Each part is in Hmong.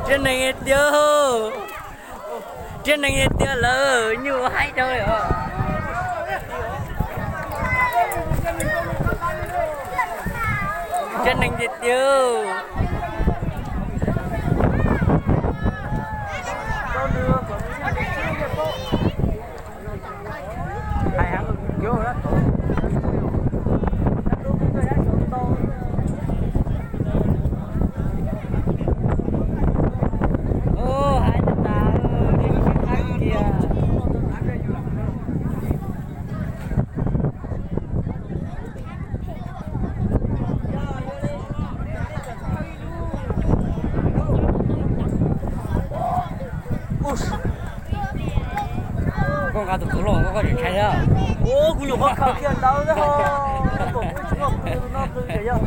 Tsiab neeg tiag, tsiab neeg tiag lawm, nyuj haib dhau li os. Tsiab neeg tiag tiag. Koj nqa tus tub los koj tseem ntshai thiab. Ua kuv nyuam qhuav khaws kiag ntawd xwb ho, tuam kuv tsis muaj pw no pw ces yog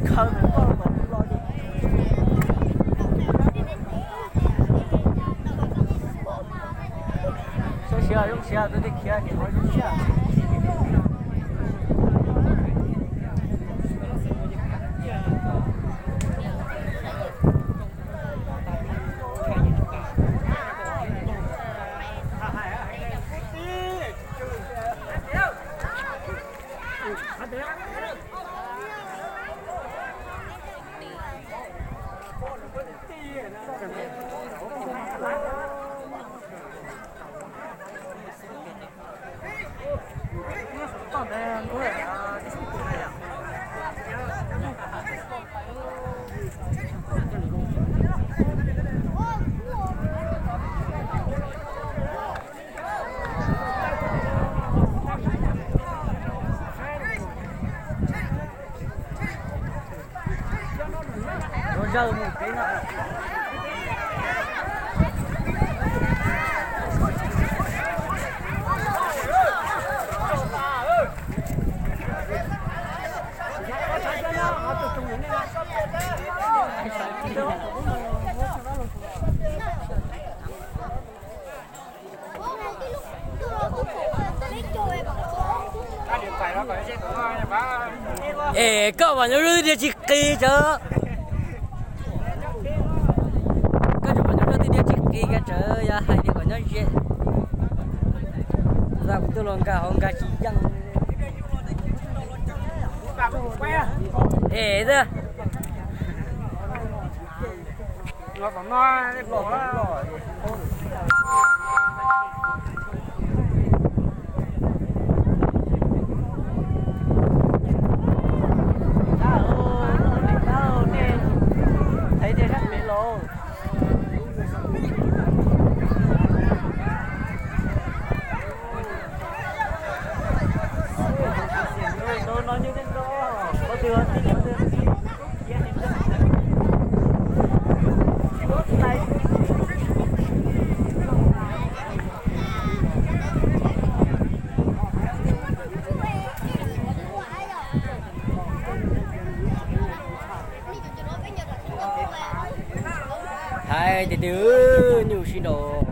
khaws ntawm koj los ces. Zoo siab, zoo siab, tus twg khiav ces ua zoo siab. Es koj mas nyob rau twg tiag tsis qis tsawv. Koj tseem mas nyob rau twg tiag tsis qis kiag tsawv, yog hais tias kom nyob ze. Tus kuv tuaj los nkag hauv nkag tsis yeej. Es Hais tias twb nyuj sib nraus